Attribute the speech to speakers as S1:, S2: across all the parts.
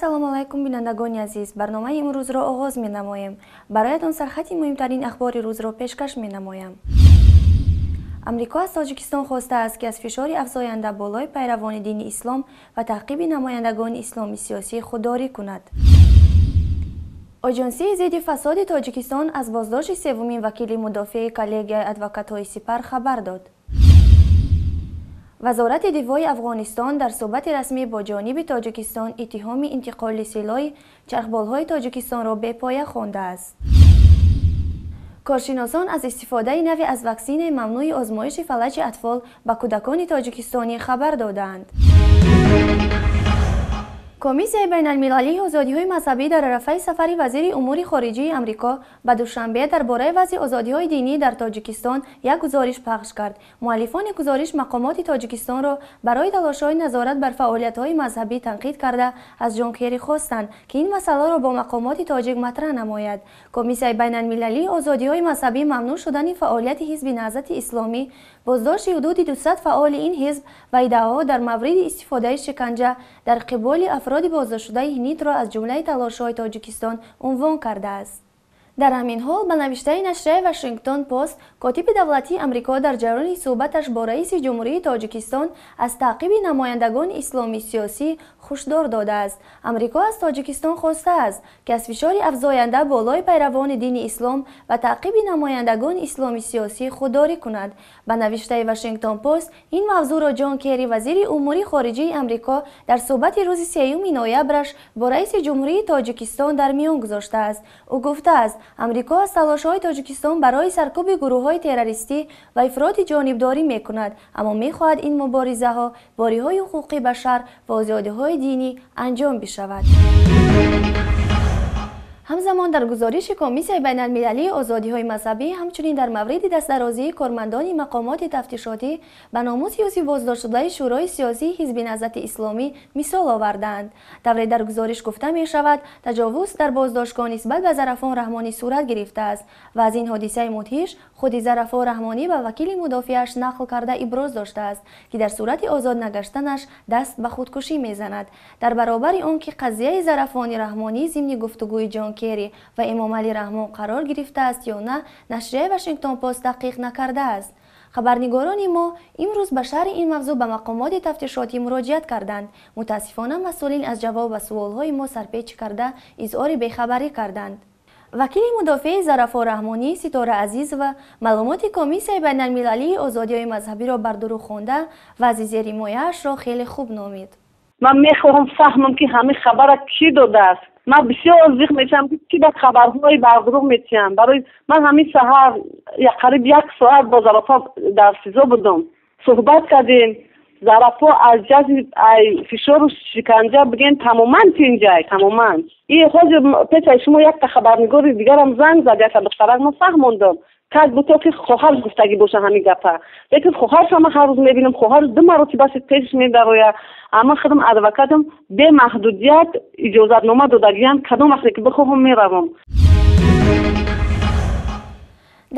S1: Ассалому алайкум, бинандагони азиз. Барномаи имрӯзро оғоз менамоем. Бароятон сархати муҳимтарин ахбори рӯзро пешкаш менамоям. Амрико аз Тоҷикистон хостааст, ки аз фишори афзоянда болои пайравони дини ислом ва таъқиби намояндагони исломи сиёсӣ худдорӣ кунад. Оҷонсии зидди фасоди Тоҷикистон аз боздошти севумин вакили мудофеи коллегияи адвокатҳои Сипар хабар дод. Вазорати дифои Афғонистон дар суҳбати расмӣ бо ҷониби Тоҷикистон иттиҳоми интиқоли силоҳи чархболҳои Тоҷикистонро бепоя хондааст. Коршиносон аз истифодаи нави аз ваксинаи мамнӯи озмоиши фалаҷи атфол ба кӯдакони тоҷикистонӣ хабар додаанд. Комиссияи байналмилалии озодиҳои мазҳабӣ дар арафаи сафари вазири умури хориҷии Амрико ба Душанбе дар бораи вазъи озодиҳои динӣ дар Тоҷикистон як гузориш пахш кард. Муаллифони гузориш мақомоти Тоҷикистонро барои талошҳои назорат бар фаъолиятҳои мазҳабӣ танқид карда, аз Ҷон Керри хостанд, ки ин масъаларо бо мақомоти тоҷик матраҳ намояд. Комиссияи байналмилалии озодиҳои мазҳабӣ мамнӯъ шудани фаъолияти ҳизби Наҳзати Исломӣ, боздошти ҳудуди 200 фаъоли ин ҳизб ва иддаоҳо дар мавриди истифодаи шиканҷа дар қиболи афроди боздоштшудаи ҳинидро аз ҷумлаи талошҳои Тоҷикистон унвон кардааст. Дар ҳамин ҳол, ба навиштаи нашрияи Вашингтон Пост, котиби давлатии Амрико дар ҷараёни суҳбаташ бо раиси Ҷумҳурии Тоҷикистон аз таъқиби намояндагони исломи сиёсӣ ҳушдор додааст. Амрико аз Тоҷикистон хостааст, ки аз фишори афзоянда болои пайравони дини ислом ва таъқиби намояндагони исломи сиёсӣ худдорӣ кунад. Ба навиштаи Вашингтон Пост, ин мавзӯъро Ҷон Керри, вазири умури хориҷии Амрико, дар суҳбати рӯзи 3 ноябраш бо раиси Ҷумҳурии Тоҷикистон дар миён гузоштааст. Ӯ гуфтааст, Амрико аз талошҳои Тоҷикистон барои саркӯби гурӯҳҳои террористӣ ва ифроти ҷонибдорӣ мекунад, аммо мехоҳад ин муборизаҳо бо риояи ҳуқуқи башар ва озодиҳои динӣ анҷом бишавад. Ҳамзамон, дар гузориши Комиссияи байналмилалии озодиҳои мазҳабӣ ҳамчунин дар мавриди дастдарозии кормандони мақомоти тафтишотӣ ба номуси узви боздоштшудаи Шӯрои сиёсии ҳизби Наҳзати Исломӣ мисол овардаанд. Тавре дар гузориш гуфта мешавад, таҷовуз дар боздоштгоҳ нисбат ба Зарафон Раҳмонӣ сурат гирифтааст ва аз ин ҳодисаи мудҳиш худи Зарафон Раҳмонӣ ба вакили мудофиаш нақл карда иброз доштааст, ки дар сурати озод нагаштанаш даст ба худкушӣ мезанад. Дар баробари он ки қазияи Зарафони Раҳмонӣ зимни гуфтугӯи Ҷон Керри ва Эмомалӣ Раҳмон қарор гирифтааст ё на, нашрияи Вашингтон Пост таҳқиқ накардааст. Хабарнигорони мо имрӯз ба шарҳи ин мавзӯъ ба мақомоти тафтишотӣ муроҷиат карданд. Мутаассифона, масъулин аз ҷавоб ба суолҳои мо сарпеч карда, изҳори бехабарӣ карданд. Вакили мудофеи Зарафо Раҳмонӣ Ситора Азизова маълумоти Комиссияи байналмилалии озодиҳои мазҳабиро бар дурӯғ хонда, вазъи зерҳимояашро хеле хуб номид.
S2: Ман мехоҳам фаҳмам, ки ҳамин хабара кӣ додааст. Ман бисёр зиқ мешавам, ки кӣ ба хабарҳои бардурӯғ метиҳанд. Барои ман ҳамин саҳар қариб як соат бо Зарафо дар СИЗО будам, суҳбат кардем. Зарафо аз ҷазби фишору шиканҷа бигем, тамоман тинҷай, тамоман. И ҳозир пешаи шумо якта хабарнигори дигарам занг зад, якта духтарак, ман фаҳмондам, как будто ки хоҳар гуфтагӣ боша ҳамин гапа, лекин хоҳаршо ман ҳар рӯз мебинам, хоҳар ду маротиба пеш мебарояд. Аммо худам адвокатам бемаҳдудият иҷозатнома додагиям, кадом вақте ки бихоҳам, меравам.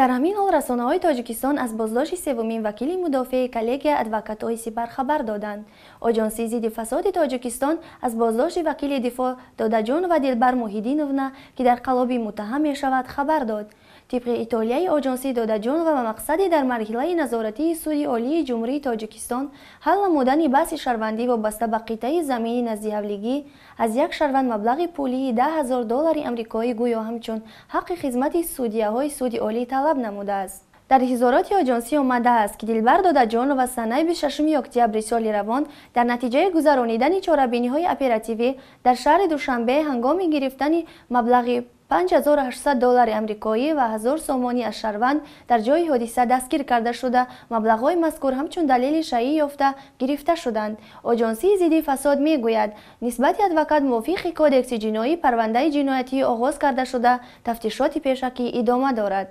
S1: Дар ҳамин ҳол, расонаҳои Тоҷикистон аз боздошти севумин вакили мудофеи коллегияи адвокатҳои Сипар хабар доданд. Оҷонсии зидди фасоди Тоҷикистон аз боздошти вакили дифоъ Додаҷонова Дилбар Муҳиддиновна, ки дар қалоби муттаҳам мешавад, хабар дод. Тибқи итолиаи оҷонсӣ, Додаҷонова ба мақсади дар марҳилаи назоратии Суди Олии Ҷумҳурии Тоҷикистон ҳал намудани баҳси шаҳрвандӣ вобаста ба қитъаи замини наздиҳавлигӣ аз як шаҳрванд маблағи пулии 10 000 доллари амрикоӣ гӯё ҳамчун ҳаққи хизмати судияҳои Суди Олӣ талаб намудааст. Дар изҳороти оҷонсӣ омадааст, ки Дилбар Додаҷонова санаи 26 октябри соли равон дар натиҷаи гузаронидани чорабиниҳои оперативӣ дар шаҳри Душанбе ҳангоми гирифтани маблағи 5800 доллари амрикоӣ ва 1000 сомонӣ аз шаҳрванд дар ҷои ҳодиса дастгир карда шуда, маблағҳои мазкур ҳамчун далели шайъӣ ёфта гирифта шуданд. Оҷонсии зидди фасод мегӯяд, нисбати адвокат мувофиқи Кодекси ҷиноӣ парвандаи ҷиноятӣ оғоз карда шуда, тафтишоти пешакӣ идома дорад.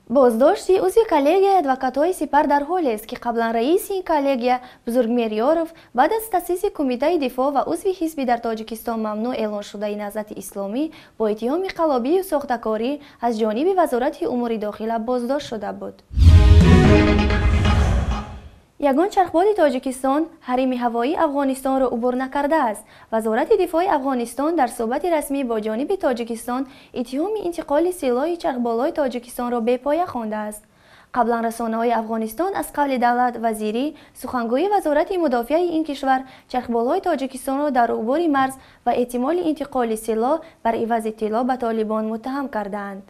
S1: Боздошти узви коллегияи адвокатҳои Сипар дар ҳолест, ки қаблан раиси ин коллегия Бузургмеҳр Ёров баъд аз таъсиси Кумитаи дифоъ ва узви ҳизби дар Тоҷикистон мамнӯъ эълоншудаи Наҳзати Исломӣ бо иттиҳоми қаллобию сохтакорӣ аз ҷониби Вазорати умури дохила боздошт шуда буд. Ягон чархболи Тоҷикистон ҳарими ҳавоии Афғонистонро убур накардааст. Вазорати дифои Афғонистон дар суҳбати расмӣ бо ҷониби Тоҷикистон иттиҳоми интиқоли силоҳи чархболҳои Тоҷикистонро бепоя хондааст. Қаблан расонаҳои Афғонистон аз қавли давлат вазирӣ, сухангӯи вазорати мудофиаи ин кишвар чархболҳои Тоҷикистонро дар убури марз ва эҳтимоли интиқоли силоҳ бар ивази тилло ба Толибон муттаҳам кардаанд.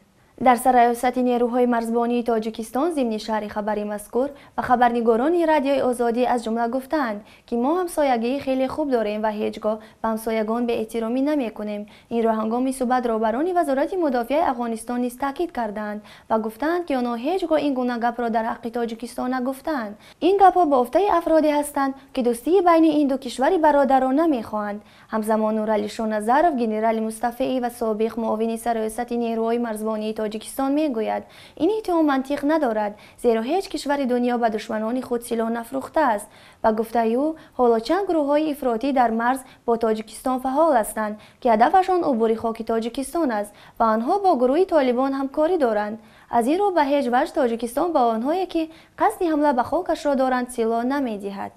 S1: Дар сарраёсати нерӯҳои марзбонии Тоҷикистон зимни шарҳи хабари мазкур ба хабарнигорони Радиои Озодӣ аз ҷумла гуфтаанд, ки мо ҳамсоягии хеле хуб дорем ва ҳеҷ гоҳ ба ҳамсоягон беэҳтиромӣ намекунем. Инро ҳангоми суҳбат роҳбарони Вазорати мудофиаи Афғонистон низ таъкид кардаанд ва гуфтаанд, ки онҳо ҳеҷ гоҳ ин гуна гапро дар ҳаққи Тоҷикистон нагуфтаанд. Ин гапҳо бофтаи афроде ҳастанд, ки дӯстии байни ин ду кишвари бародарро намехоҳанд. Ҳамзамон Нуралӣ Шоназаров, генерали мустафеӣ ва собиқ муовини сарраёсати нерӯҳои марзбонии Тоҷикистон мегӯяд, ин иттиҳом мантиқ надорад, зеро ҳеҷ кишвари дунё ба душманони худ силоҳ нафрӯхтааст. Ба гуфтаи ӯ, ҳоло чанд гурӯҳҳои ифротӣ дар марз бо Тоҷикистон фаъол ҳастанд, ки ҳадафашон убури хоки Тоҷикистон аст ва онҳо бо гурӯҳи Толибон ҳамкорӣ доранд. Аз ин рӯ ба ҳеҷ ваҷҳ Тоҷикистон ба онҳое, ки қасди ҳамла ба хокашро доранд, силоҳ намедиҳад.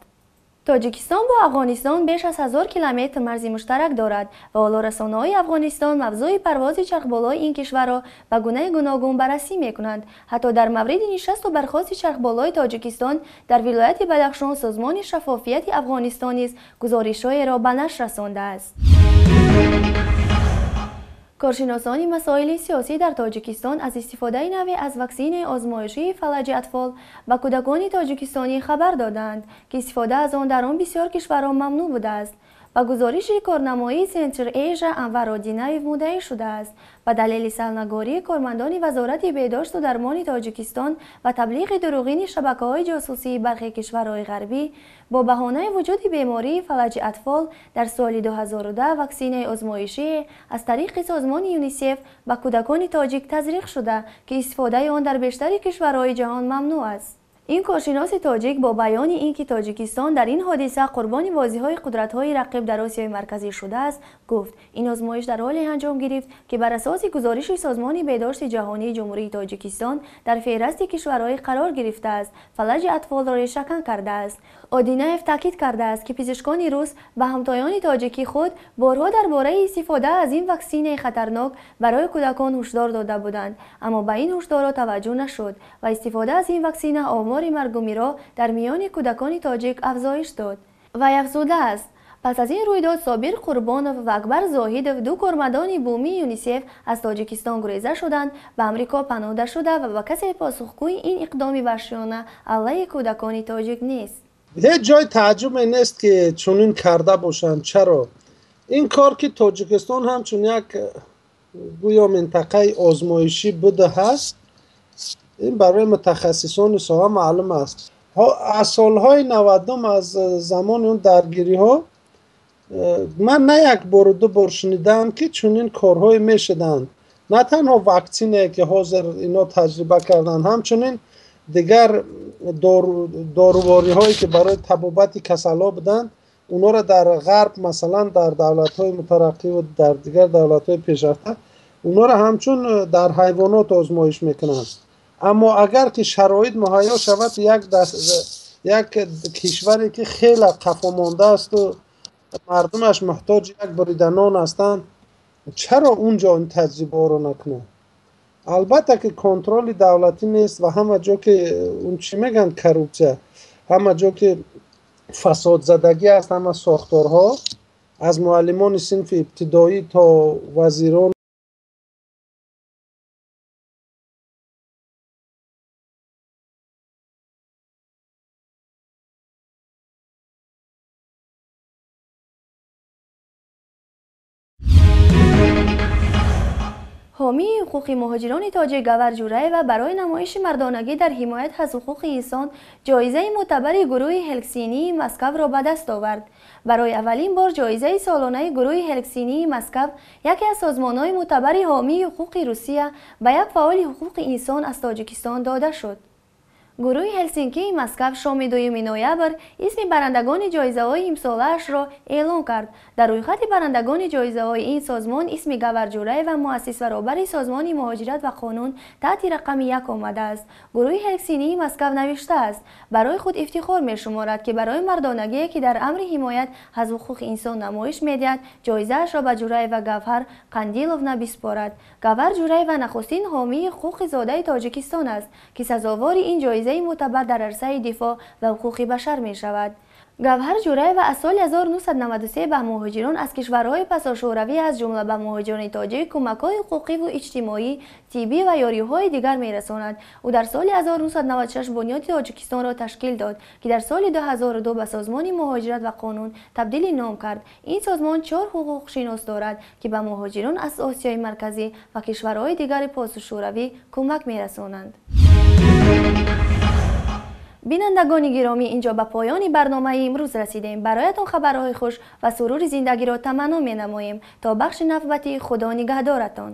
S1: Тоҷикистон бо Афғонистон беш аз 1000 километр марзи муштарак дорад ва ҳоло расонаҳои Афғонистон мавзӯи парвози чархболҳои ин кишварро ба гунаи гуногун баррасӣ мекунанд. Ҳатто дар мавриди нишасту бархости чархболҳои Тоҷикистон дар вилояти Бадахшон созмони шаффофияти Афғонистон низ гузоришҳоеро ба нашр расондааст. Коршиносони масоили сиёсӣ дар Тоҷикистон аз истифодаи наве аз ваксинаи озмоишии фалаҷи атфол ба кӯдакони тоҷикистонӣ хабар доданд, ки истифода аз он дар он бисёр кишварҳо мамнӯъ будааст. Ба гузориши корнамоии Центр Эйжа Анвар Одинаев муддаӣ шудааст. Ба далели салнагории кормандони Вазорати беҳдошту дармони Тоҷикистон ва таблиғи дурӯғини шабакаҳои ҷосусии бархе кишварҳои ғарбӣ бо баҳонаи вуҷуди бемории фалаҷи атфол дар соли 2010 ваксинаи озмоишие аз тариқи созмони ЮНИСЕФ ба кӯдакони тоҷик тазриқ шуда, ки истифодаи он дар бештари кишварҳои ҷаҳон мамнӯъ аст. Ин коршиноси тоҷик бо баёни ин ки Тоҷикистон дар ин ҳодиса қурбони бозиҳои қудратҳои рақиб дар Осиёи Марказӣ шудааст, гуфт ин озмоиш дар ҳоле анҷом гирифт, ки бар асоси гузориши Созмони беҳдошти ҷаҳонии Ҷумҳурии Тоҷикистон дар феҳрасти кишварҳое қарор гирифтааст, фалаҷи атфолро решакан кардааст. Одинаев таъкид кардааст, ки пизишкони рус ба ҳамтоёни тоҷикӣ худ борҳо дар бораи истифода аз ин ваксинаи хатарнок барои кӯдакон ҳушдор дода буданд, аммо ба ин ҳушдорҳо таваҷҷӯҳ нашуд ва истифода аз ин ваксина омори маргумиро дар миёни кӯдакони тоҷик афзоиш дод. Вай афзудааст, пас аз ин рӯйдод Собир Қурбонов ва Акбар Зоҳидов, ду кормандони бумии ЮНИСЕФ аз Тоҷикистон гуреза шуданд, ба Амрико паноҳда шуда ва ба касе посухгӯи ин иқдоми ваҳшиёна алайҳи кӯдакони тоҷик нест.
S3: Ҳеҷ ҷои тааҷҷубе нест, ки чунин карда бошанд. Чаро? Ин кор, ки Тоҷикистон ҳамчун як гӯё минтақаи озмоишӣ буда ҳаст, ин барои мутахассисони соҳа маълум аст. Аз солҳои 90, аз замони он даргириҳо, ман на як бору ду бор шунидаам, ки чунин корҳое мешуданд. На танҳо ваксинае, ки ҳозир ино таҷриба карданд, ҳамчунин дигар дорувориҳое, ки барои табобати касалҳо буданд, онҳоро дар ғарб, масалан дар давлатҳои мутараққӣ ва дар дигар давлатҳои пешрафта, онҳоро ҳамчун дар ҳайвонот озмоиш мекунанд. Аммо агар ки шароит муҳайё шавад, як кишваре, ки хеле қафо мондаасту мардумаш муҳтоҷи як бурида нон ҳастанд, чаро он ҷо ин таҷрибаҳоро накунанд? Албатта ки контроли давлатӣ нест ва ҳама ҷо ки он чӣ мегӯянд, коррупсия, ҳама ҷо ки фасодзадагӣ аст, ҳама сохторҳо аз муаллимони синфи ибтидоӣ то вазирон.
S1: Ҳомии ҳуқуқи муҳоҷирони тоҷик Гавҳар Ҷураева барои намоиши мардонагӣ дар ҳимоят аз ҳуқуқи инсон ҷоизаи мӯътабари гурӯҳи Ҳелсинкии Москваро ба даст овард. Барои аввалин бор ҷоизаи солонаи гурӯҳи Ҳелсинкии Москва, яке аз созмонҳои мӯътабари ҳомии ҳуқуқи Русия, ба як фаъоли ҳуқуқи инсон аз Тоҷикистон дода шуд. Гурӯҳи Ҳелсинкии Москав шоми 2 ноябр исми барандагони ҷоизаҳои имсолаашро эълон кард. Дар рӯйхати барандагони ҷоизаҳои ин созмон исми Гавҳар Ҷураева, муассис ва роҳбари созмони Муҳоҷират ва қонун, таҳти рақами 1 омадааст. Гурӯҳи Ҳелсинии Москав навиштааст: барои худ ифтихор мешуморад, ки барои мардонагие, ки дар амри ҳимоят аз ҳуқуқи инсон намоиш медиҳад, ҷоизаашро ба Ҷураева Гавҳар Қандиловна биспорад. Гавҳар Ҷураева нахустин ҳомии ҳуқуқи зодаи Тоҷикистон аст, ки сазовори ин ҷоизаи мӯътабар дар арсаи дифоъ ва ҳуқуқи башар мешавад. Гавҳар Ҷураева аз соли 1993 ба муҳоҷирон аз кишварҳои пасошӯравӣ, аз ҷумла ба муҳоҷирони тоҷик, кӯмакҳои ҳуқуқиву иҷтимоӣ, тиббӣ ва ёриҳои дигар мерасонад. Ӯ дар соли 1996 Бунёди Тоҷикистонро ташкил дод, ки дар соли 2002 ба созмони Муҳоҷират ва қонун табдили ном кард. Ин созмон 4 ҳуқуқшинос дорад, ки ба муҳоҷирон аз Осиёи Марказӣ ва кишварҳои дигари посушӯравӣ кӯмак мерасонанд. Бинандагони гиромӣ, инҷо ба поёни барномаи имрӯз расидем. Бароятон хабарҳои хуш ва сурури зиндагиро таманно менамоем. То бахши навбатӣ, Худо нигаҳдоратон.